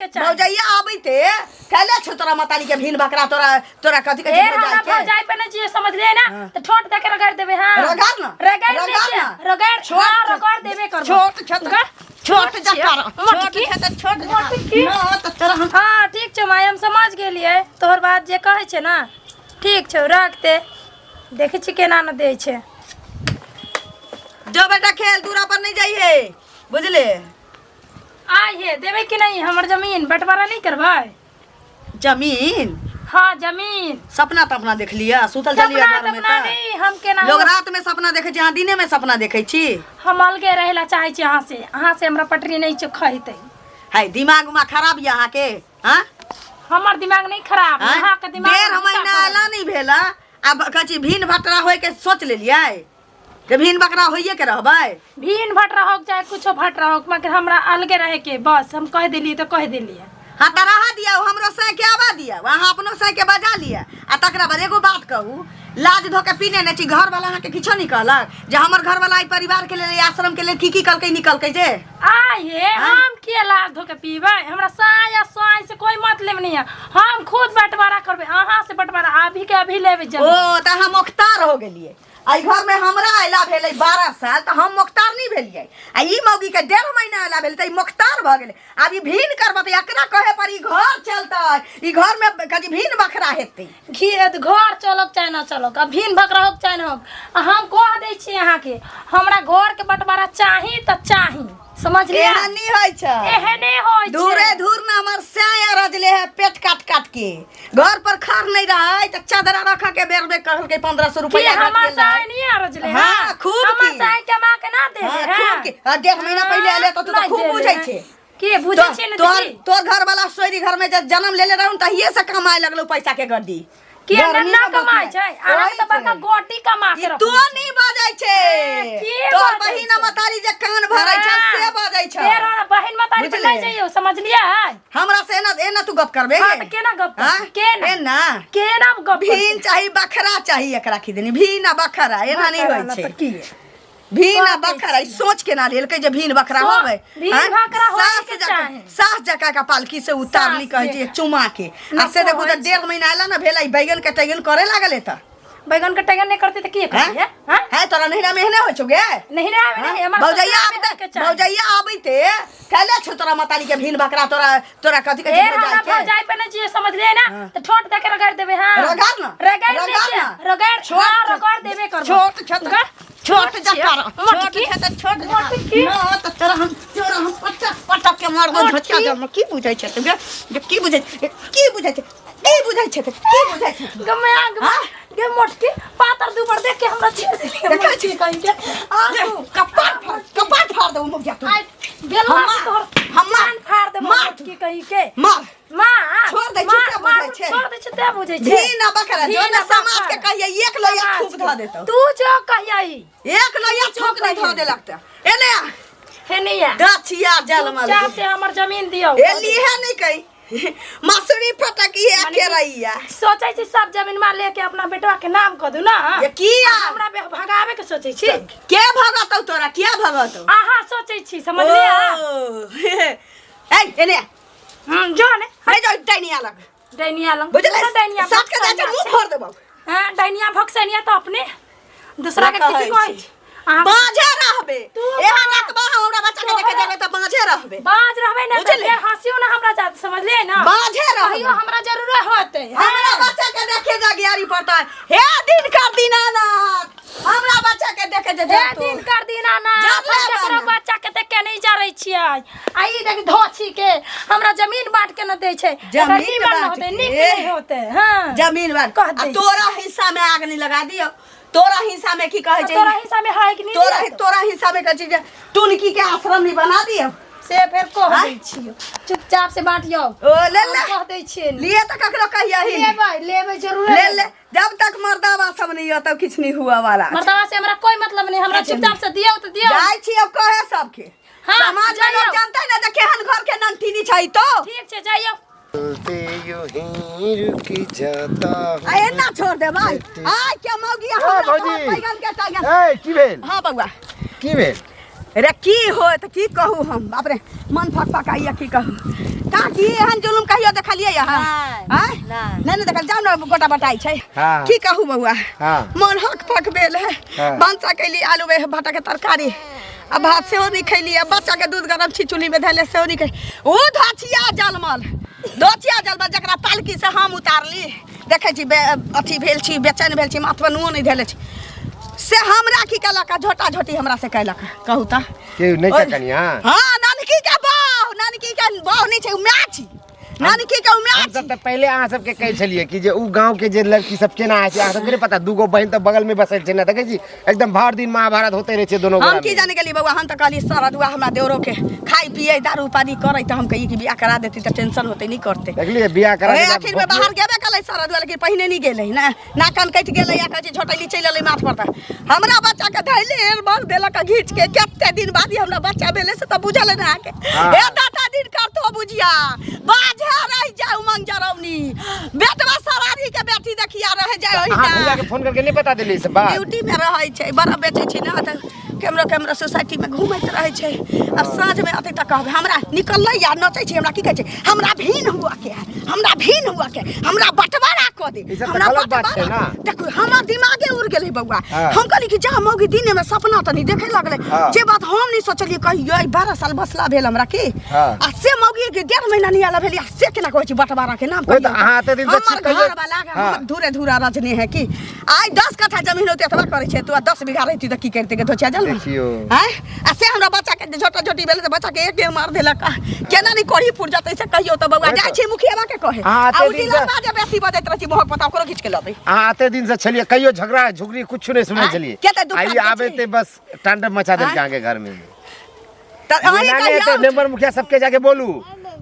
के चाही। भौजैया आबैते कैले छौ तोरा मतारी के भीन बकरा तोरा तोरा कथी कहै ए छै हमरा भौजाई के? भौजाई पे नहीं जियो समझलिए ना तो ठोट दे के रगड़ देबे हां रगड़ ना, रगड़ रगड़ दे ना। रगड़ छोट हां रगड़ देबे करबो छोट छत छोट जकर छोट मोटकी छत छोट मोटकी। ना त तोरा हम हाँ ठीक छौ माय हम समझ गेलियै तोहर बात जे कहै छै ना ठीक छौ रख दे देखै छी केना न दै छै जो बेटा खेल दूरा पर नहीं जाइए बुझले आइ हे देबै कि नहीं हमर जमीन बंटवारा नहीं करबै जमीन हाँ जमीन सपना तपना देख लिया सुतल चलिए सपना घर में तपना त नहीं हम केना लोग रात में सपना देखे छी अहाँ दिने में सपना देखे छी हम अलगे रहे ला चाहे छी अहाँ से अहाँ से हमरा पटरी नहीं चोखैतै है दिमाग उमाग खराब यऽ अहाँके हाँ हमर दिमाग नहीं खराब आँय? अहाँ के दिमाग डेढ़ महीना अयला नहीं भेला आब कहै छी भिन भटरा होय के सोच लेलियै जे भिन बकरा होइए के रहबै भीन भट रहो चाहे कुछो भट रहो मगर हमरा अलगे रहे के बस हम कह देलिए तो कह देलिए हाँ तऽ रहा दिया हमरो साँय के आवा दिया अहाँ अपनो साँय के बजा लिअ आ तकरा बाद एगो बात कहू लाज धो के पीने नहि छी घरवाला अहाँके किछो नहि कहलक जे हमर घरवाला एहि परिवार के लेल एहि आश्रम के लेल की की कलकै नहि कलकै जे आ ये हम के लाज धो के पीबै हमरा साय आ साय से कोई मतलब नहीं है हम खुद बंटवारा करबै अहाँ से बंटवारा अभी के अभी लेबै ओ जमीन तऽ अहाँ मोख्तार हो गेलियै एहि घरमे हमरा अयला भेलै 12 साल तऽ हम मोख्तार नहि भेलियै आ ई मौगीके डेढ़ महीना अयला भेलै तऽ ई मोख्तार भऽ गेलै आब ई भीन करबै तऽ एकरा कहे पर ई घर चलतै ई घरमे कथी भीन बखरा हेतै घी घर चलक चाहे ना चलक अब भीन भक रहोक चाहे ना होक आ हम कह दै छी अहाँके हमरा घर के बंटवारा चाही तऽ चाही समझलियै एहन नहि होइ छै एहने होइ छै धूरे धूर में हमर साया रजले है पेट काट काट के घर पर खार नहीं रहा है तो चादरा रखा के बेर में कहलकै 1500 की रुपया घट हमर गेल साय है। नहीं अरजले हाँ, खूब हमर की। साय कमा के ना देले हाँ, है खूब की। आ, 1.5 महीना पहिले एले तऽ तू तऽ नहीं खूब देले बुझै है। छै। की बुझै छै ने तोहर की तोहर घर वाला सोरी घर में जब जन्म लेले रहूं तहिए से कमाए लगलो पैसा के गड्डी के गर्मी ना में कमाइ बतिया। छै अहाँ तऽ ओहि बड़का से। गोटी कमा के ई रखने तू छी। नहीं बाजै छै के तोहर बाजै बहिन छै? मतारी जे कान भरै छै से बाजै छै फेर हमरा बहिन मतारी पर बुझले? नहि जइयौ समझलियै हमरा से एना एना तू गप करबे हाँ, तऽ केना गप करबै? हाँ? केना? एना केना गप करबै? भीन चाही बखरा चाही एकरा खिदनी भीन आ बखरा एना नहीं बखरा होइ ना छै तऽ की? भीन आ कहै बखरा ई सोच केना लेलकै जे भीन बखरा होबै भीन आँय? बखरा होबे सास के जकाँ चाही। सास जकाँ के पालकी से उतारली सास कहै छै जकाँ। चुमा के आ ना से देखू कहै तऽ 1.5 महीना आयला ना भेलै बैगन के टैगन करे लागल तऽ बैगन के टैगन नहीं करते तऽ की हैं? करतियै हाँ? है तोरा नहिरा में एहने होइ छौ गे नहीं रे आबे नहीं हमर भौजैया ससुराल में आबैते होइके चाही। भौजैया आबैते कैले छौ तोरा मतारी के भीन बकरा तोरा तोरा कथी कहै ए छै हमरा भौजाई के? भौजाई पे नहीं जियो समझलिए ना तो ठोट दे के रगड़ देबे हां रगड़ ना, रगड़ रगड़ दे ना। रगड़ छोट हां रगड़ देबे करबो छोट छत छोट जकर छोट मोटकी छत छोट मोटकी। ना त तोरा हम पटक पटक के मारबो झटका दे की बुझै छै तू गे जे की बुझै छै की बुझै छै की बुझै छै की बुझै छै गमे आग गे मोटकी पातर दुबर देख के हमरा छेड़ देली देखै छी। कहीं के आंसू कपार फाड़ कपार फाड़ देबो मुखिया तू आई बेलवा हम- से तोहर हम मार- जान फाड़ देबो मार। मोटकी कहीं के मार मार छोड़ दै छी मार, से मार, बुझै छै। छोड़ दै छी ते बुझै छै भी ना बकरा जो भी ना ना समाज के बकरा। कहिए एक लोया समाज थूक के। धऽ देतौ तू जो कहियई एक लोया थूक नहीं धऽ देलक तऽ एने आ हे नहीं आ गाछिया जलमल चुपचाप से हमर जमीन दियौ ए लीहे नहीं कही मसूरी फटकी है माने कि- केरैया सोचै छी सब जमीन मा लेके अपना बेटवा के नाम कऽ दू ना ये किया? आ हमरा भगावे के सोचै छी के भगतौ तोरा किया भगतौ अहाँ सोचै छी समझलियै ओ, ए एने आ। जो ने नहीं जाओ डाइनिया लग डैनिया लंग बुझले डैनिया साथ के जाके मुंह फोड़ देबौ हां डैनिया भक्सनिया तो अपने दूसरा के कहै किछु कहै छी। छी अहाँ बाझे रहबे तू एहन बाज। अतबा हमरा बच्चा के देखे जेबै तऽ बाझे रहबे बाज रहबै ना तऽ बुझले? फेर हँसियो ना हमरा जात समझलियै ना बाझे रहबै कहियो हमरा जरूर होतै हमरा बच्चा के देखे जगियारी पड़ता हे दिन कर दीनानाथ हमरा बच्चा के देखे जे हे जब दिन कर दिना ना जब अपन ले केकरो बना। बच्चा के देख के नहीं जरै छियै आ ई देख धोछी के हमरा जमीन बांट के न दै छै जमीन एकर नीमन बांट होतै के? नीक नहीं होतै हां जमीन बांट कह आ दै तोरा हिस्सा में आग नहीं लगा दियो तोरा हिस्सा में की कहै छै तोरा हिस्सा में है कि नहीं तोरा दियौ? तोरा हिस्सा में कहै छै जे टुनकी के आश्रम नहीं बना दियो से फेर कह हाँ? दै छियै चुपचाप से बांटियौ ओ ले ले कह दै छियै लिए तो ककरो कहिया ही नहीं। लेबै लेबै जरूर ले ले जब तक मर्दावा सब नहीं हो तब किछ नहीं हुआ वाला मर्दावा से हमरा कोई मतलब नहीं हमरा चुपचाप से दियौ तऽ दियौ जाइ छी अब कहे सबके हाँ, समाज में लोग जाइयौ। जानते ना जे केहन घर के ननटीनी छै तो ठीक छै जाइयौ चलते यूं ही रुक जाता आ एना छोड़ देबै आइ के मौगी हमरा भौजी। तोहर बैगन के टांगल ए की भेल हाँ बउआ की भेल रे की हो तऽ की कहू हम बाप रे मन फकफकाइया की कहू काकी एहन जुलुम कहियो देखलियै अहाँ नहि, आँय? नहि। नहि नहि देखल जाउ ने गोटा बटाइ छै हाँ। की कहू बौआ हाँ। मन हक पक भेल है हाँ। भनसा कैली आलू में भाटा के तरकारी आ भात सेहो नहि खैली आ बच्चा के दूध गरम छी चूल्ही में धैले सेहो नहि खैली ओ धोचिया जलमल धोचिया जलमल जकरा पालकी से हम उतारली देखै छी अथी भेल छी बेचैन भेल छी माथ पर नुओ नहि धैले छी से हमरा की केलक आ झोटा झोटी हमरा से केलक कहू तऽ के नहि छै कनिया हाँ नानकी के बाह नानकी के बाह नहि छै उ माय छी नानकी के उ माय हम सब तऽ पहिले अहाँ सबके कहै छलियै कि जे उ गाँव के जे लड़की सब केना होइ छै अहाँ सबके नहि पता दूगो बहिन तऽ बगल में बसल छै ने देखै छी एकदम भर दिन महाभारत होते रहै छै दोनो हम गोरा की में। जाने गेली बौआ हम तऽ कहली सरदुआ हमरा देवरो के खाइ पिए दारू पानी करै तऽ हम कहिए कि बियाह करा देती तऽ टेंशन होतै नहि करतै देखलियै बियाह करा ओए देला, आखिर में बाहर गेबे कलै सरदुआ लेकिन पहिने नहि गेलै ने नाकन कटि गेलै या कहै छै झोटैली चलि एलै माथ पर तऽ हमरा बच्चा के धैले एल मार देलक आ घीच के कते दिन बाद ही हमरा बच्चा भेलै से तऽ बुझल ने अहाँके हाँ। हे दादा दिन करतो बुझिया बाझे रहि जाय उमंग जरौनी बेटवा सरारी के बेटी देखिया रह जाय अहाँ भैया ओहिना के फोन करके नहीं बता देली ई सब बात ड्यूटी में रहै छै बड़ा बेचै छै ने तऽ केमरो केमरो सोसाइटी में घूमैत रहै छै आब साँझ में अतै तऽ कहबै हमरा निकललै या नचै छै हमरा की कहै छै हमरा भीन हुआ के है हमरा भीन हुआ के हमरा बंटवारा कऽ दे ई सब तऽ हमरा गलत बात छै बंटवारा ना। देखू हमर दिमागे उड़ गेलै बौआ हाँ। हम कहली कि जा मौगी दिने में सपना तऽ नहीं देखे लगलै हाँ। जे बात हम नहीं सोचलियै कहियो आई 12 साल बसला भेल हमरा की हाँ। आ से मौगी के डेढ़ महीना नहीं आला भेल आ से केना कहै छी बंटवारा के नाम ओए तऽ कहियो। अहाँ एते दिन से हमर छी कहियो- घर वाला के हाँ। हमर धूरे धूरा रजनी है की आइ 10 कट्ठा जमीन होते एतबा करै छै तू आ 10 बीघा रहती तऽ की करते के धोचिया जल देखियौ। आँय आ से हमरा बच्चा के झोटा झोटी भेलै तऽ बच्चा के एक एक मार देलक आ केना नहीं कोढ़ी फुट जतै से कहियो तऽ बौआ ओए जाइ तऽ- छी मुखियाबा के कहे अहाँ आ एते उ दिन डीलर से- बाजे बेसी बजैत रहै छी मोहक पता ओकरो घीच के लबै अहाँ एते दिन से छलियै कहियो झगड़ा झुगड़ी कुछ नहीं सुनै आँय? छलियै के तऽ दुकान आइ के आबे छी? ते बस तांडव मचा देलकै आँय? अहाँके घर में तऽ अहीं एना नहीं कहियौ हेतै मेंबर मुखिया सबके जाके बोलू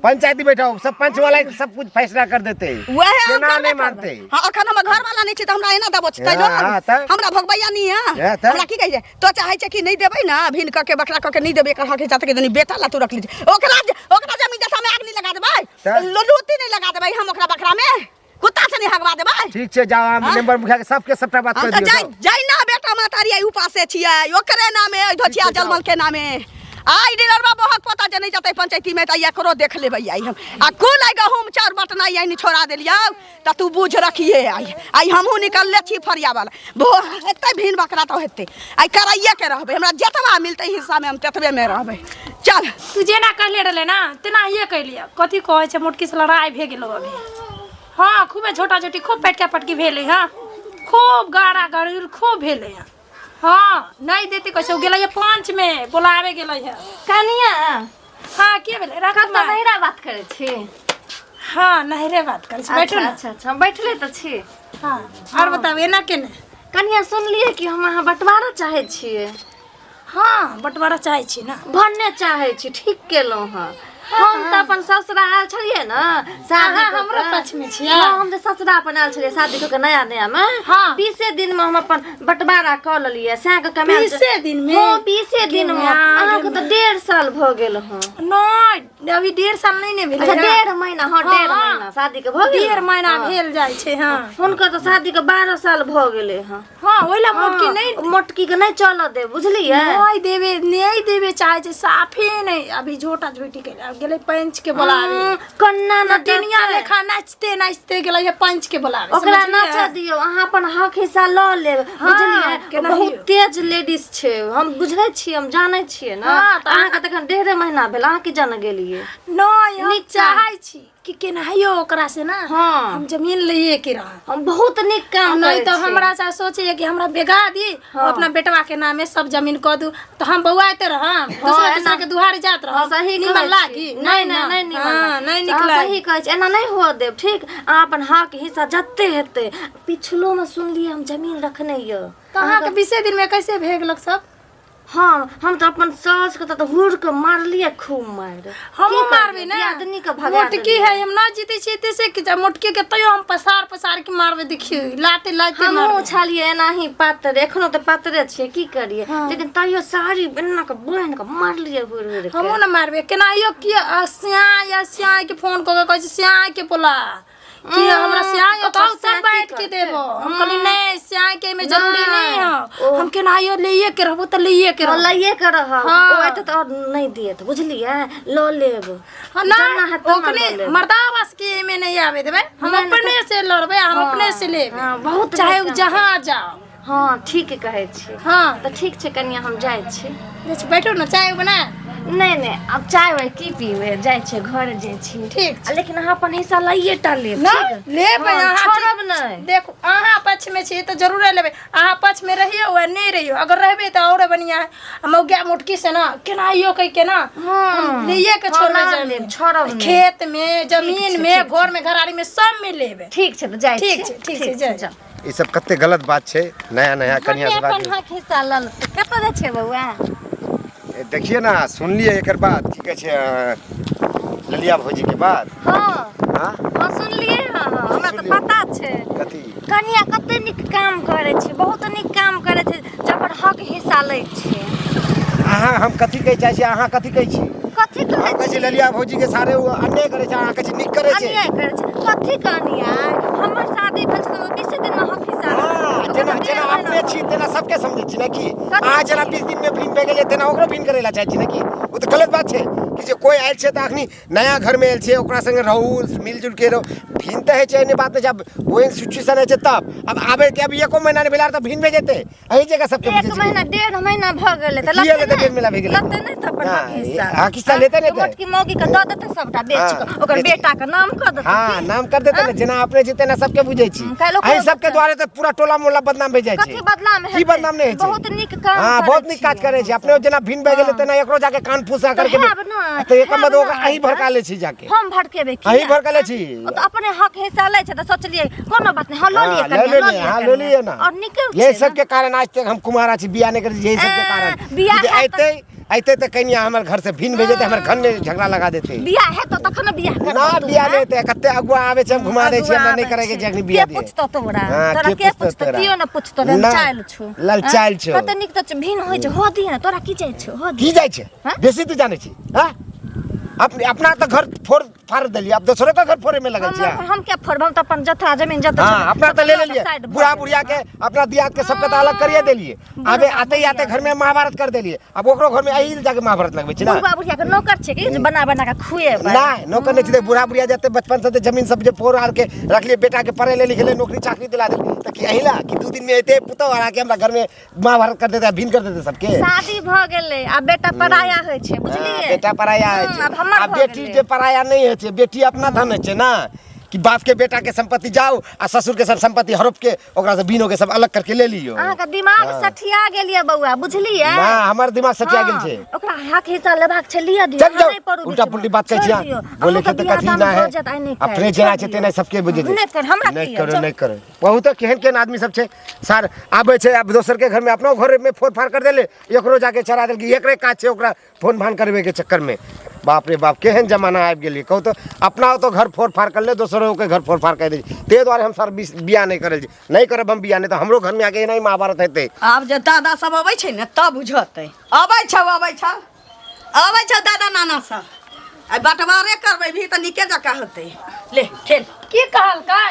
पंचायती बैठाओ सब पंच वाला सब कुछ फैसला कर देते वएह हम केना करबे नहीं करबै। मानते हाँ अखन हमर घर वाला नहीं छै तऽ हमरा एना दबोचतै हाँ, हाँ, तऽ? हमरा भगबैया नहीं है हाँ, तऽ? हमरा की कहै छै तो चाहै छै कि नहीं देबै ना भिन कऽ के बकरा कऽ के नहीं देबै एकर हक हिसाब के दुनी बेटा ला तू रख लीजिए ओकरा ओकरा जमीन जथा में आग नहीं लगा देबै तऽ? लूटी नहीं लगा देबै हम ओकरा बकरा में कुत्ता से नहीं हगवा देबै ठीक छै जाओ हम हाँ? मेंबर मुखिया के सबके सबटा बात हम कर तऽ दियौ जाय जाओ। जाय ना बेटा मातारी आई उपासे छियै ओकरे नामे ओहि धोचिया जलमल के नामे आइ डीलरबा बहक पता जे नहीं जतै पंचायती में तऽ एकरो देख लेबै आइ हम आ कुल आइ गहूम चाउर बटनाइ आइ छोड़ा देलियौ तऽ तू बुझ रखिए आइ आइ हमहूँ निकलले छी फरिया वाला भो हेतै भिन बकरा तऽ हेतै आइ कराइए के रहबै हमरा जतबा मिलतै हिस्सामे हम ततबे में रहबै चल तू जेना कहले रहले ना तेनाहिए कैलिए कथी कहै छै मोटकी से लड़ाइ भे गेलो अभी हाँ खूबे झोटा झोटी खूब पटका पटकी भेलै हँ खूब गाड़ा गड़ील खूब भेलै हँ हाँ नहीं देते कैसे ओ गेलै पंच में बोलावे गेलै है कनिया हाँ के भेलै राखू कतऽ माय। नैहरा बात करै छी हाँ नहरे बात करै छी बैठू अच्छा ना अच्छा अच्छा बैठले तऽ छी हाँ और बताबू एना केने कनिया सुनलियै कि हम अहाँ बँटवारा चाहै छियै हाँ बँटवारा चाहै छी ना भन्ने चाहै छी ठीक केलहुँ हँ हम तऽ अपन ससुरा आयल छलियै ने शादी अहाँ कऽ हमरो कऽ। पक्ष में छियै? हँ, हम जे ससुरा अपन आयल छलियै शादी कऽ के नया नया मे हाँ। बीसे दिन मे हम अपन बँटवारा कऽ लेलियै सएह के कमायल बीसे दिन में? हँ बीसे दिन मे गे माय, अहाँके तऽ 1.5 साल भऽ गेल हँ नहीं अभी 1.5 साल नहीं ने भेलै अच्छा हँ। 1.5 महीना हँ 1.5 हाँ। महीना शादी के भऽ गेल 1.5 महीना हँ। भेल जाइ छै हाँ हुनकर तऽ शादी के 12 साल भऽ गेलै हँ हाँ ओहि ला मोटकी नहीं हँ, मोटकी के नहि चलऽ देब बुझलियै नहीं देवे नहीं देवे चाहे छै साफे नहीं अभी झोटा झोटी के गेलै पंच के बोलावे कन्ना न टिनिया डरतै। लेखा नाचते नाचते गेलै है पंच के बोलावे ओकरा समझलियै? नचा दियौ अहाँ अपन हक हिस्सा लऽ लेब हाँ, बुझलियै केनाहियो। बहुत तेज लेडीज छै हम बुझै छियै हम जानै छियै ने हाँ, तऽ अहाँके तऽ एखन 1.5 महीना भेल अहाँ की जाने गेलियै नहीं हम नीक काम। चाहै छी कि केनाहियो ओकरा से ना हाँ। हम जमीन लइए के रहब हम बहुत नीक काम नहीं करै तो छी। हमरा से सोचे कि हमरा बेगा दी हाँ। अपना बेटवा के नामे सब जमीन कऽ दू तो हम बौआते रहम दूसरा एना- दूसरा के दुहारी जात हाँ, रहम सही निमन कहै छी। लागी नहीं नहीं नहीं निमन हाँ, लागी। नहीं निक अहाँ लागी सही कहै छी एना नहीं हुअ देब ठीक अहाँ अपन हक हिस्सा जते हेतै पिछलो में सुनलियै हम जमीन रखने यऽ तो अहाँके बीसे दिन में कैसे भे गेलक सब हाँ हम तऽ अपन सास के तऽ हुर के मारलियै खूब मारि हमहूँ की करबै, मारबै ने दियादनी के भगा मोटकी देलियै। है हम ना जीते छियै ते से कि मोटकी के तैयो हम पसार पसार के मारबै देखियौ लाते लाते हमहूँ मारबै छलियै एनाही पातरे एखनो तऽ पातरे छियै की करियै लेकिन तैयो साड़ी एना के बान्हि के मारलियै हुर हुर के हमहूँ ने मारबै केनाहियो कि स्याय या स्याय के फोन कऽ के कहै छै स्याय के बोला कि हमरा स्याय ओकर बताओ स्याय सब की बांट के करतै? देबो। हम कहली नहीं, स्याय के में जरूरी नहीं है, ओ। हम केनाहियो लइए के रहबो त लइए के रहबो। लइए के रहब। हाँ। ओ एते तऽ और नहि देत, बुझलियै? लऽ लेब। हाँ, ना जेना हैत तेना ओकने लऽ लेब। मर्दावास के में नहीं आवे देबै, हम नहि, नहि, अपने से लड़बै, हम अपने से लेबै। हाँ, बहुत चाहे नीक। उ जहाँ जाओ। हँ, ठीक कहै छी। हाँ। तऽ ठीक छै कनिया, हम जाइ छी। जाइ छी, बैठो ने, चाय बना। नहि नहि, आब चाय वाय की पीबै, जाइ छियै, घर जाइ छी। ठीक छै। आ लेकिन अहाँ अपन हिस्सा लइए टा लेब। ना ठीक? लेबै। हाँ, अहाँ छोड़ब नहि। देखू, अहाँ पक्ष में छी तऽ जरूरे लेबै। अहाँ पक्ष में रहियो वा नहि रहियो, अगर रहबै तऽ और बढ़िया है। आ मौगिया मोटकी से ना केनाहियो कहि के ना हम लइए के हाँ, छोड़बै ना जमीन। लेब, छोड़ब नहि। खेत में, जमीन छै, में, ठीक घर में, घरारी में, सब में लेबै। ठीक छै, तऽ जाइ ठीक छी। छै, ठीक छै, जाइ। जाउ। ई सब कते गलत बात छै, नया नया कनिया से अपन बात। हक हिस्सा लऽ लेतै। कतऽ जाइ छै बौआ? देखिए ना, सुनलिए एकर बात, की कहै छै, ललिया भौजी के बात? हँ। हाँ। हँ, सुनलियै। हँ हँ, हमरा तऽ सुनलियै। पता छै। कथी? कनिया कते नीक काम करै छै, बहुत नीक काम करै छै जे अपन हक हिस्सा लै छै। अहाँ, हम कथी कहै चाहै छी, अहाँ कथी कहै छी? कथी कहै हम कहै छी छी? ललिया भौजी के सारे ओ अन्याय करै छै, अहाँ कहै छी नीक करै छै। अन्याय करै छै? कथी के अन्याय? हमर शादी भेल छै तऽ 20 दिनमे हक हिस्सा हाँ, ओकर जेना तऽ जेना 1.5 महीना अपने भऽ छी गेल। तेना सबके समझै छी ने की? कथी अहाँ जेना छी? 20 दिन में भिन भए गेलियै, तेना ओकरो भिन करै लए चाहै छी ने की? ओ तऽ गलत बात छै कि जे कोइ आयल छै तऽ अखनी नया घर में आयल छै, ओकरा संगे रहू, मिलजुल के रहू। भिन तऽ होइ छै, एहने बात नहि छै। आब ओहन सिचुएशन होइ छै तब आब आबै के अभी एको महीना नहि भेलै तऽ भिन भए जेतै एहि जगह सबके। एक बुझै छी महीना 1.5 महीना भऽ गेलै तऽ की लगतै भेलै तऽ 1.5 महीना भए गेलै? लगतै नहि तऽ अपन हाँ, हक हिस्सा? हक हिस्सा लेतै नहि तऽ? मोटकी मौगी के दऽ देतै सबटा बेच हाँ, कऽ, ओकर बेच के। बेटा के नाम कऽ देतै। हाँ, की? नाम कर देते ने। जेना अपने छी तेना सबके बुझै छी। काल्हि ओकरो एहि सबके बच्चा- द्वारे तऽ पूरा टोला मोहल्ला बदनाम भए जाइ छै। कथी बदनाम की हेतै? बदनाम नहि होइ छै? बहुत नीक काम हाँ, करै बहुत नीक काज छियै करै छी। अपने जेना भिन भए गेलै तेना एकरो जाके कान फूसा तऽ करके हैब ने, तऽ एकर हैब मतलब ओकरा ने। अहीं भड़का लै छी जाके। हम भड़केबै की? अहीं भड़का लै छी। ओ तऽ अपने हक हिस्सा लै छै तऽ सोचलियै कोनो बात नहि, हँ, लऽ हाँ, लिअ ले कनिया, ले लऽ लिअ, लिअ हाँ, ले कनिया। लिअ ना। और नीके यही छै सब के कारण आज तक हम कुमारा छी, बियाह नहि करै छी, यही सब के कारण। बियाह कि जे हैत तऽ- अयतै अयतै तऽ कनिया हमर घर से भिन भए जेतै, हमर घर में झगड़ा लगा देतै। बियाह हेतौ तखन बियाह करबौ ना तू, बियाह हैं? नहि हेतै। कते अगुआ आबै छै, हम घुमा दै छियै, हमरा नहि करै के छै अखनी बियाह के दियै। पुछतौ तोरा? हाँ, तोरा के पुछतौ? तोरा? कियो ने पुछतौ। ना, ललचायल छौ। ललचायल छौ। कते नीक तऽ भिन होइ छै, हो दिहे ने, तोरा की जाइ छौ? हो की दिहे। जाइ छै? हाँ? बेसी तू जानै छी? हाँ, अपने अपना तऽ घर फोड़ फाड़ देलियै, अब दोसरो के घर फोड़े में लगल छियै। हम क्या फोड़ब? हम तऽ अपन जथा जमीन जतऽ हाँ, छलै, अपना सब तऽ ले लऽ कऽ लेलियै, साइड भऽ बूढ़ा गेलै। बुढ़िया के, अपना दियाद के सबके तऽ अलग करिए देलियै। आबे आते ही आते घर में महाभारत कर देलियै, अब ओकरो घर में एही जाके महाभारत लगबै छी ना। बुढ़बा बुढ़िया के नौकर छै कि जे बना बना के खुएबै? ना, नौकर नहीं छै। बूढ़ा बुढ़िया जते बचपन से जमीन सब जे फोड़ आर के रखलियै, बेटा के पढ़े ले लिखे ले, नौकरी चाकरी दिला देलियै, तऽ की एही ला कि 2 दिन में एते पुतोह और आके हमरा घर में महाभारत कर देते, भिन कर देते सबके? शादी भऽ गेलै, आब बेटा पराया होइ छै, बुझलियै? हाँ, बेटा पराया होइ छै। आब हमर आ भऽ बेटी गेलै। जे पराया नहि होइ छै, बेटी अपना धन होइ छै ना, कि बाप के बेटा के संपत्ति जाओ आ ससुर के सब संपत्ति हड़प के ओकरा से बीनो के सब अलग करके ले लियो। अहाँके दिमाग सठिया गेल ये बौआ, बुझलियै? ना, हमर दिमाग सठिया गेल हाँ, छै। ओकरा हक हिस्सा लेबाक छै, लिअ दियौ। चल अहाँ जाओ, नहि पड़ू उल्टा बीचमे। पुल्टी बात कहै छोड़ि छी अहाँ। दियौ। बोले के अहूँके तऽ बियाह कथी दान ना है। भऽ जायत, आइ नहि अपने काल्हि। जेना छोड़ि छै दियौ। तेना सबके बुझै छै। नहि कर, हमरा नहि की करो, यऽ? नहि करो। बहुत केहन केहन आदमी सब छै सर, आबै छै आब दोसर के घर में, अपनो घर में फोड़ फाड़ कर देले, एकरो जाके चढ़ा देलकै। एकरे काज छै ओकरा फोन फान करबे के चक्कर में। बाप रे बाप, केहन जमाना आबि गेलै। कहू तऽ, अपना तो घर फोड़ फाड़ कर ले, दोसरो के घर फोड़ फाड़ कर दै। ताहि दुआरे हम सर बियाह नहि करै छी, नहि करब हम बियाह, नहि तऽ हमरो घर में आके एनाही महाभारत हेतै। आब जे दादा सब अबै छै ने तब बुझतै। अबै छौ, अबै छौ, अबै छौ दादा नाना सब। आइ बँटवारे करबै भी तऽ नीके जकाँ होतै। ले खेल। की कहलकै?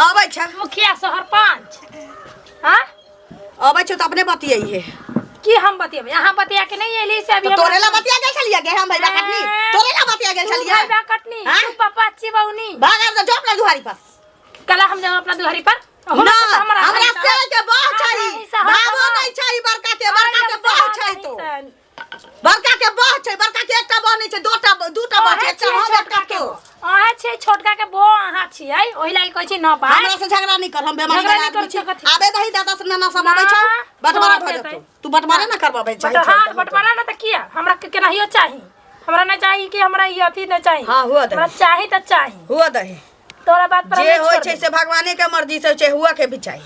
अबै छै। मुखिया सरपंच, हाँ? अबै छौ तऽ अपने बतियैहे। की हम बतियेबै? अहाँ बतिया के नहीं एली से अभी तऽ तोरे ला बतिया गेल छलियै गे हम? भैया कटनी, तोरे ला बतिया गेल तू छलियै? भैया कटनी। हाँ? तू पापा अच्छी बहुनी। भाग आब तऽ जो अपना दुआरी पर। कल हम जाओ अपना दुहारी पर? ना, हमरा से तो हमरा हमरा हिस्सा- से के बह हमरा छै। हिस्सा हम भावो करब। नहि छै बड़का के, बड़का के बह छै तो। हिस्सा। बड़का के बह छै, बड़का के एकटा बह नहि छै, दोटा दूटा बह छै, अहाँ एकटा छियै हम, छोटका एकटा के तो। अहाँ छियै छोटका के बो, अहाँ छियै, ओहि लागि कहै छी न भाय। हमरा से झगड़ा नहीं कर, हम बेमारी झगड़ा वाला नहीं आदमी करू छी। तऽ कथी? आबे दही, दादा से नाना सब आबै छौ, ना, बंटवारा छोड़ भऽ देतै। जेतौ। तू बंटवारा ना करबाबै चाहै बट छै हाँ तऽ बंटवारा ना तऽ किया हमरा के केनाहियो चाही। हमरा नहि चाही कि हमरा ई अथी नहि चाही। हाँ, हुअ दही। हमरा चाही तऽ चाही। हुअ दही। तोरा बात पर हम जे नहि होइ छोड़ छै देबै। से भगवाने के मर्जी से होइ छै, हुअ के भी चाही,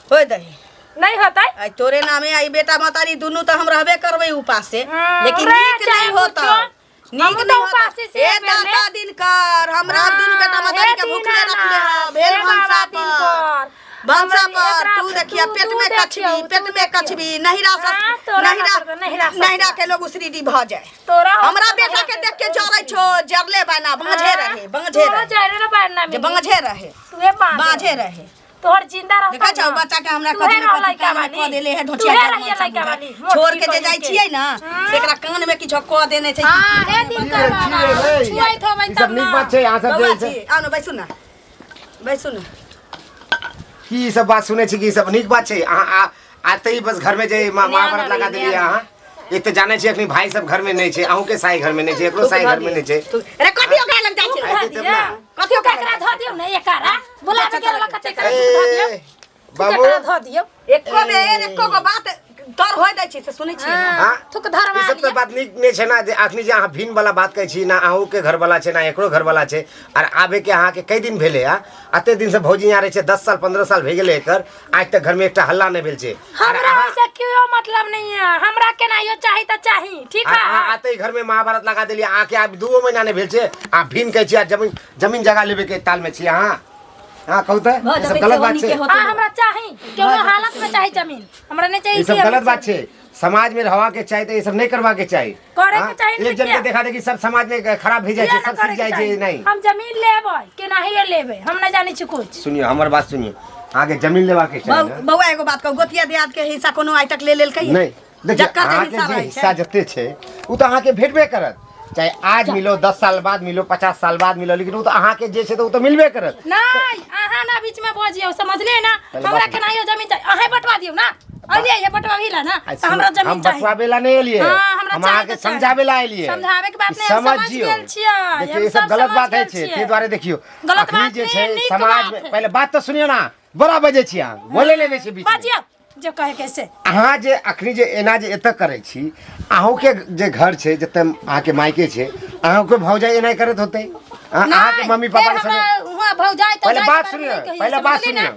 होय दही। नहि होतै। आइ तोरे नामे आई बेटा महतारी दुनू तऽ हम रहबे करबै उपास से, हाँ, लेकिन रे, नीक चाहे नहीं होता, कुछो। नीक हमहूँ नहीं तऽ होता। उपासे छियै हे बेर में। दाता दिनकर, हमरा दुनू बेटा महतारी के हे भूखले रखले दीनानाथ, ह भेल हे बाबा भनसा पर। दिनकर। भनसा हमरा पर एकरा तू देखिया तू- पेट तू में देखियौ, कछबी तू पेट में देखियौ। कछबी नहिरा हाँ, सस तोरा नहिरा ना करतौ, नहिरा ससुरा। नहिरा के लोग उसरीडी भ जाए तोरा हो हमरा तो बेटा नहिरा के देख के जरै उसरी। छो जरले बना बांझे रहे बांझे तोरो रहे जरे ना बाहर ना जे मिली। बांझे रहे तुहे बांझे बांझे रहे तोहर जिंदा रहता देखा छौ बच्चा के हमरा तुहे कथी न रह कथी लइका कान में वाली। कऽ देले है ढोचिया तुहे जरमन रहिए सब लइका बुझा। वाली, छोड़ मोटकी के जे बहिन जाइ के। छियै ना से एकरा कान में किछो कऽ देने छै हाँ, हे दिन कर बाबा छुआइत होबै ई तब सब नीक ना। बात छै अहाँ सब बौआ जे जी आउ ने बैसू ने बैसू ने की ई सब बात सुनै छी कि ई सब नीक बात छै अहाँ आते ही बस घर में जे महाभारत लगा देलियै अहाँ एक तऽ जानै छी अखनी भाई सब घर में नहि छै अहूँ के साई घर में नहि छै एकरो साई घर में नहि छै अरे कथी ओकरा लग जाइ छै आइ तब ना। कथी ओकरा एकरा धऽ दियौ ने एकरा बुलाबे के वाला कते एकरा धऽ दियौ ए, बाबू एकरा धऽ दियौ एको बेर एको गो बात तर होय दै छै से सुनै छियै ने हाँ? थुक धरवा ई सब तऽ लिअ। बात नीक नहि छै ना जे अखनी जे अहाँ भिन वाला बात कहै छी ना अहूँ के घर वाला छै ना एकरो घर वाला छै आर आबे के अहाँके कई दिन भेलै आ अते दिन से भौजी यहाँ रहै छै 10 साल 15 साल भए गेलै एकर आज तक घर में एकटा हल्ला नहि भेल छै आर हमरा अहाँ ओइसे केओ मतलब नहीं है हमरा केनाहियो चाही तऽ चाही ठीक आर है अहाँ आते ही घर में महाभारत लगा देलियै अहाँके आब दूओ महीना नहि भेल छै अहाँ भिन कहै छी आ जमीन जमीन जगह लेबे के ताल में छी अहाँ हाँ कहू तऽ भऽ ई सब जेतै गलत सेहो बात छै नीके होतै। हाँ हमरा चाही केनो हालत में चाही जमीन हमरा नहीं चाहिए ई सब कि गलत बात छै समाज में रहवा के चाही तऽ ई सब नहीं करवा के चाही करे के हाँ? चाही नहीं एक जन के किया? देखा देखी सब समाज में खराब भी जाइ किया छै ना सब करे सीख के जाइ छै चाही? नहीं हम जमीन लेबै केनाहियो लेबै हम नहीं जानै छी कुछ सुनियो हमर बात सुनियो आगे जमीन लेवा के चाही ना? बौआ एगो बात कहू गोतिया दियाद के हिस्सा कोनो आइ तक ले लेलकै नहीं देखियौ जकर जे अहाँके हिस्सा जे रहै हिस्सा छै जते छै ओ तऽ अहाँके भेटबे करत चाहे आज मिलो 10 साल बाद मिलो 50 साल बाद मिलो लेकिन ओ तऽ अहाँके जे छै तऽ ओ तऽ मिलबे करत नहीं अहाँ ना बीच में बजियौ समझलिए ना पहले हमरा बात- केनाहियो जमीन चाही अहें बंटवा दियौ ना अलिए ये बंटवा भी ला ना आ तऽ हमरा सुनू, जमीन हम चाही बटवाबे ला नहीं एलिए हाँ, हमरा हम चाही अहाँके तऽ चाही। समझाबे ला एलिए समझाबे के बात नहीं, हम समझ समझियौ। गेल छियै, देखियौ हम ई सब सब गलत समझ बात है गेल छै छियै। ताहि दुआरे देखियौ गलत अखनी बात जे नहीं, छै नीक समाज बात में है। पहिले बात तऽ सुनियौ ना बड़ा बजै छी अहाँ बोले नहि दै छी बीच में। बजियौ जो कहे कैसे अहाँ जे अखनी जे एना जे एतऽ करै छी अहूँके जे घर छै जतऽ अहाँके मायके छै अहूँके भौजाइ एना करैत होतै अहाँके मम्मी पापा के संगे वहाँ भौजाइ तऽ पहिले बात सुनियौ पहिले बात सुनियौ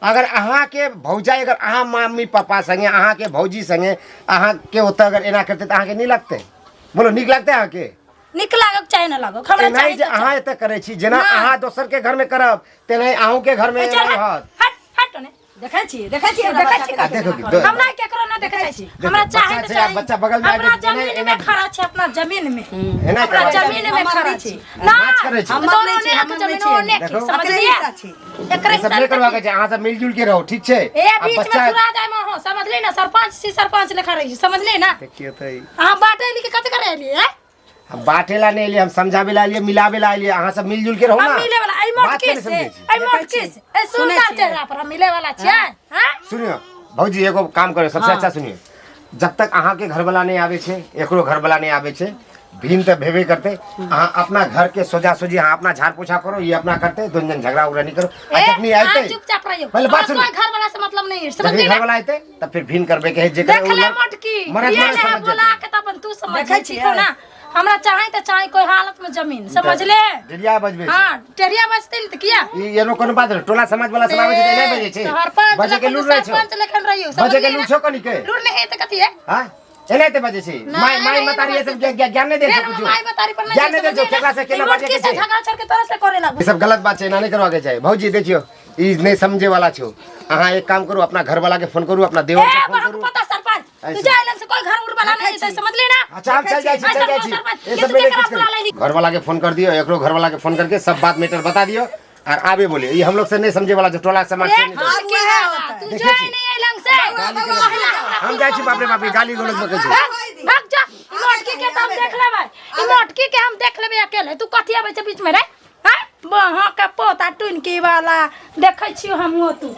अगर अहाँके भौजाइ अगर अहाँ मम्मी पापा संगे अहाँके भौजी संगे अहाँके ओतऽ अगर एना करतै तऽ अहाँके नीक लगतै बोलो नीक लगतै अहाँके नीक लागक चाहे ना लागक हमरा एनाही चाही जे तऽ अहाँ एतऽ करै छी जेना नहि। अहाँ दोसरके घरमे करब तेनाही अहूँके घरमे चाही। चल एनाही हट होत हट हट ओने देखै छी देखै छी हमरा देखै बच्चा छी के आ देखो कि हम नहीं केकरो ना देखै छी देखो, हमरा बच्चा चाहे तऽ छै, चाही बच्चा बगल में अपना आबि के जमीन एना- में खड़ा छै अपना जमीन में एना अपना करबाक जमीन में हमर खड़ा नहि छी छी। ना नाच करै छी। हमर दोनों नहि छी, ने हमर जमीन नहि छी। ओने के देखो। एकरे समझलिए हिस्सा छी एकरे ई सब नहीं करबाक छै अहाँ सब मिलजुल के रहू ठीक छै ए आ बीच में बच्चा सुरा जाय में हो समझली ना सरपंच छी सरपंच लेखा रही समझली ना देखियौ तऽ ई- अहाँ बाटे लिखे कथि करे एलिए हैं? हम बाटे ला नहीं एलियै हम समझाबे ला एलियै मिलाबे ला एलियै अहाँ सब मिलजुल के रहू हम ना मिले वाला एहि बात मोटकी के नहीं से समझै छी एहि मोटकी से एहि सुंदर छियै। चेहरा पर हम मिले वाला छियै हैं? सुनियो भौजी एगो काम करो सबसे अच्छा सुनियो जब तक अहाँ के घर वाला नहीं आवे छै एकरो घर वाला नहीं आवे छै भीन तऽ भेबे करते अहाँ अपना घर के सोजा सोजी अहाँ अपना झाड़ पोछा करो ये अपना करते दोन जन झगड़ा उगड़ा नहीं करो आ ए, जखनी अहाँ आते चुपचाप रहियो पहले बात हमरा सुनो कोई घर वाला से मतलब नहीं है जखनी समझली घर ना वाला आते तब फिर भीन करबे के है जेकर देख उ ले लड़- मोटकी मरद ये मरद ले समझ बोला जेतै के तब तू समझ देखै ठीक छियै। हो ना हमरा चाहे त चाहे कोई हालत में जमीन समझ ले डेढ़िया बजबे छै। हाँ टेरिया बजते ने त किया ई एनो कोनो बात नहीं टोला समाज वाला सब आबै छै तऽ नहि बजै छै सरपंच बजै के लखन लूर रहै छौ सरपंच लखन रहियो बजै के लूर छौ कनी के लूर नहीं है त कथी है हाँ एनाहिते बजै छै माय माय मतारी ये सब ज्ञान नहीं दे फेर छै हम कुछो माय बतारी पर नहीं ज्ञान नहीं दे छौ केकरा से केना बाजै के से छै झगड़ा छोड़ के तोरा से करे लागू ई सब गलत बात छै एना नहीं करवा के चाही भौजी देखियो ई नहीं समझे वाला छौ अहाँ एक काम करू अपना घर वाला के फोन करू अपना देवर ए के फोन बहक करू पता सरपंच तू ऐसे। जा एलन से कोई घर उर वाला नहीं है समझ ले ना अच्छा हम चल जाइ छी चल जाइ छी सरपंच, ये ये सब तू मेरे केकरा कुछ बुला लेली? घर वाला के फोन कर दियो एकरो घर वाला के फोन करके सब बात मैटर बता दियो और आबे बोले ये हम लोग से नहीं समझे वाला जो टोला समाज से ए नहीं टोल के वएह वाला, होता तू देखै जा छी। नहीं एलन से गाली गलौज हम जाइ छी बाप रे बाप रे गाली गलौज बकै छै भाग भाग जा ई मोटकी के त हम देख लेबै ई मोटकी के हम देख लेबै अकेले तू कथी आबै छै बीच में रे हां बहा के पोता टुनकी वाला देखै छियो हमहूँ तू